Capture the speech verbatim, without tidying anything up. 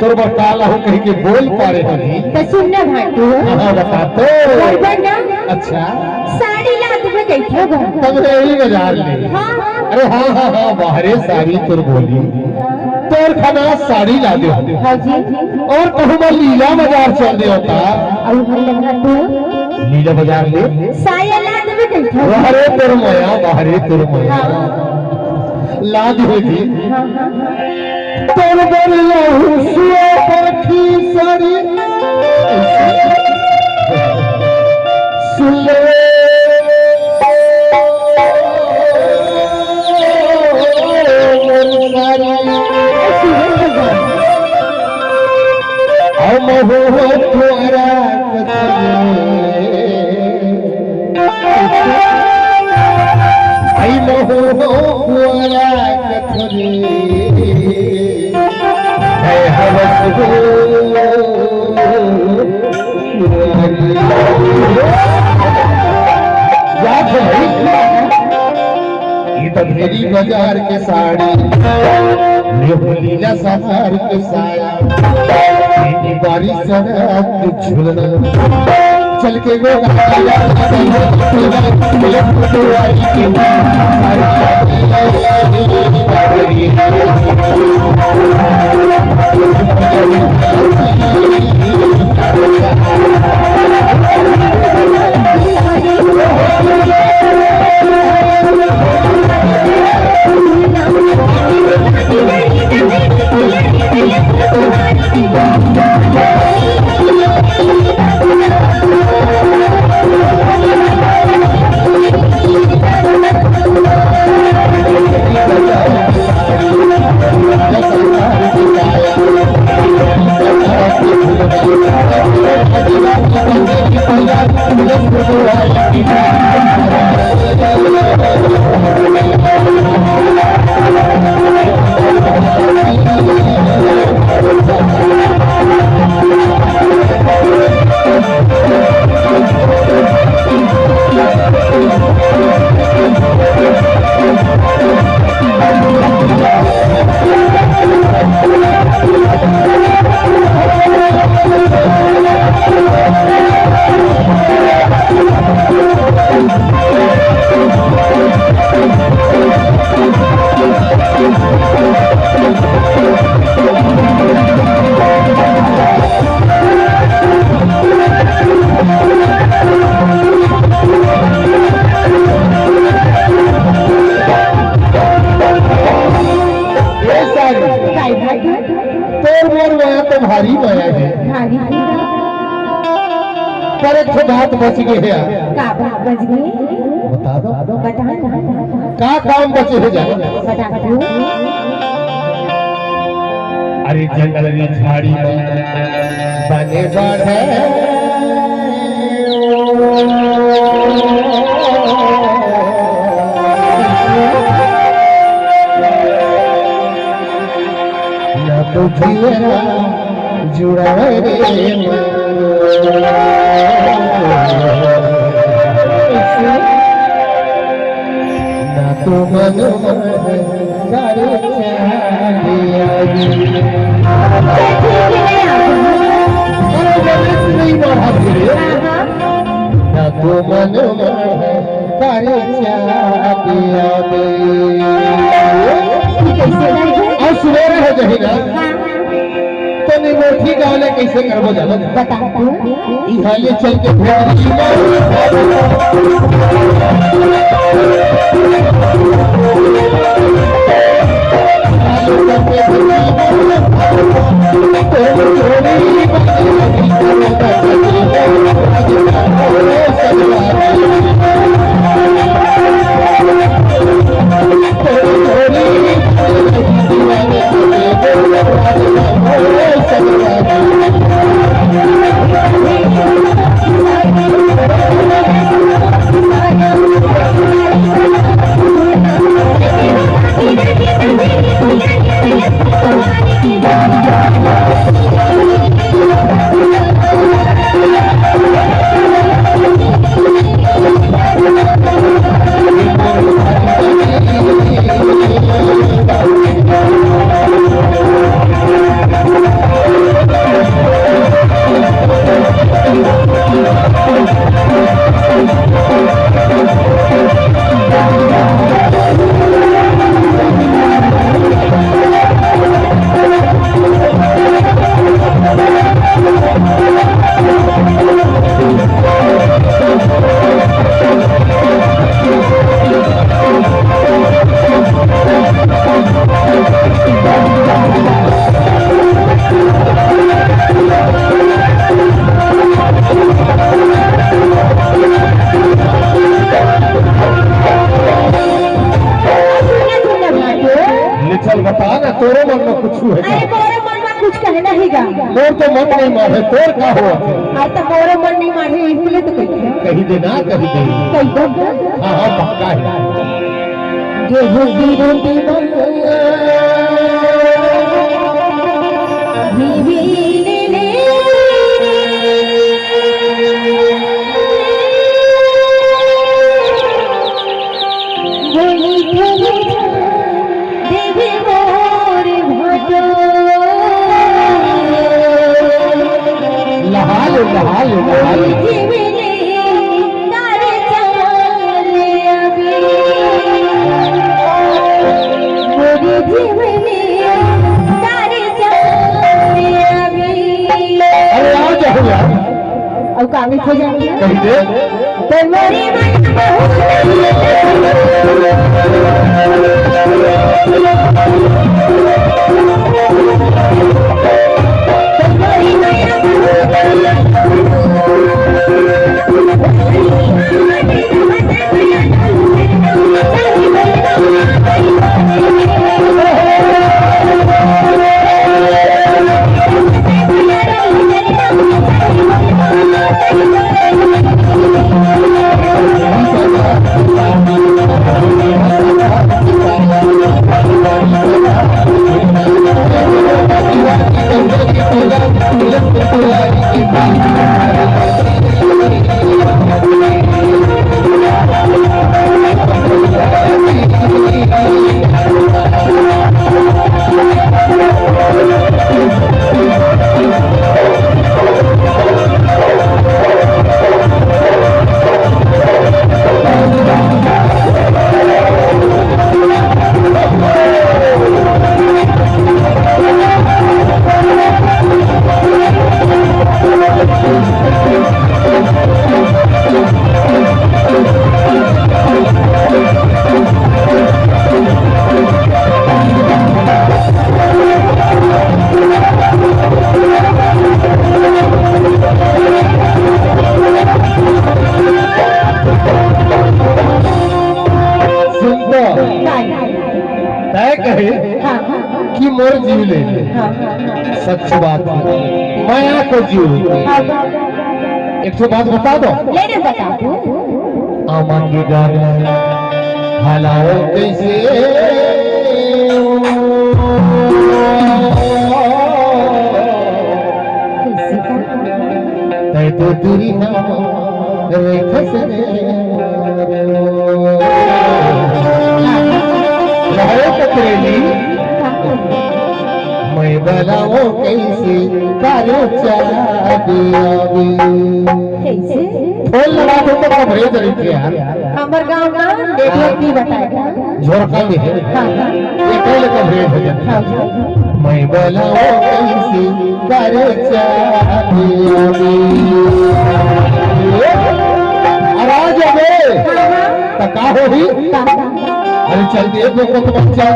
अउ बता लहू कहिके बोल पारे होही। त सुन ना भाटू। हाँ, हाँ, बता तो। बरबर ना। अच्छा। साड़ी ला देबे कहिथे वो। तब यही बाजार ले। हाँ, हाँ। अरे हाँ, हाँ, हाँ, बाहरे साड़ी तोर बोली। तोर खाना साड़ी ला दे। हाँ जी। अउ कहूँ मैं लीला बाजार चल दे होता। अउ भाई लगा तू। लीला बाजार ले। साया ला देबे कहिथे। बाहरे तोर मया, बाहरे तोर मया। हाँ। ला दे जी। हाँ, हाँ। तोर बर लहू सुआ परखी साड़ी। सुन ले। मोर साड़ी। हम हो तोरा कथरे। आई महो कुआरा कथरी, है हवस हो कुआरी। याद है भाई? ये तो भेरी बाजार के साड़ी, ये लीला साजार के साड़ी। बारिश झुलना चल के वो ए सारी, काय भाई? तोर मोर मया तो भारी मया हे। भारी। पर एक ठो बात बच गे हे यार। का बात बच गे? बता दो। बता ना। का काम बचे हे जा? बता दो। अरे जंगल में झाड़ी में बने बढ़े। ना तो जियरा जुड़ावे रे मन। ना तो मन मन करे चांदिया। अरे, गणेश नहीं बढ़ा रे। ना तो मन मन करे चांदिया। अउ सुबेरे हो जाही ना। तो निमोठी गाँव ले कइसे करबो जानो? बता तू। इहाँ ले चल के फेर बता ना, तोरो मन में कुछ हे का? अरे, मोरो मन में कुछ कहना ही गा। मोर तो मन नहीं मारे, तोर का हो? अरे, तो मोरो मन नहीं मारे, इसलिए तो कही। कही दे ना, कही दे। कही दे। हाँ, हाँ, पक्का है। गेहूं की रोटी बन लहा ले, लहा ले, लहा ले। अरे आ जाओ यार। अउ काबिज हो जाती है। कही दे। तो मोरी मन बहुत सुन तो। काय? तय कहे हाँ, हाँ, कि मोर जीव ले ले। हाँ, हाँ, हाँ। सच बात है। मैं आपको जीव ले ले। हाँ, हाँ। एक ठो बात बता दो। ले रे, बता दो। आमा के गाना हलाओ कैसे? कैसे का? तै तो दूरी ना रे खस रे। रहे पकड़ेली, मैं बनाओ कैसे तारे चाबी आबी। कैसे? फोन लगा दो तो कब भेज रही थी यार। हमर गांव का नेटवर्क भी बताएगा। झोरका भी है। हाँ, हाँ। ये पहले कब भेज हो जाए? हाँ, हाँ। मैं बनाओ कैसे तारे चाबी आबी। अरे आ जाबे। हाँ, हाँ। त का होही? हाँ, हाँ। अरे चल दे, एक लोग को तो चल दे।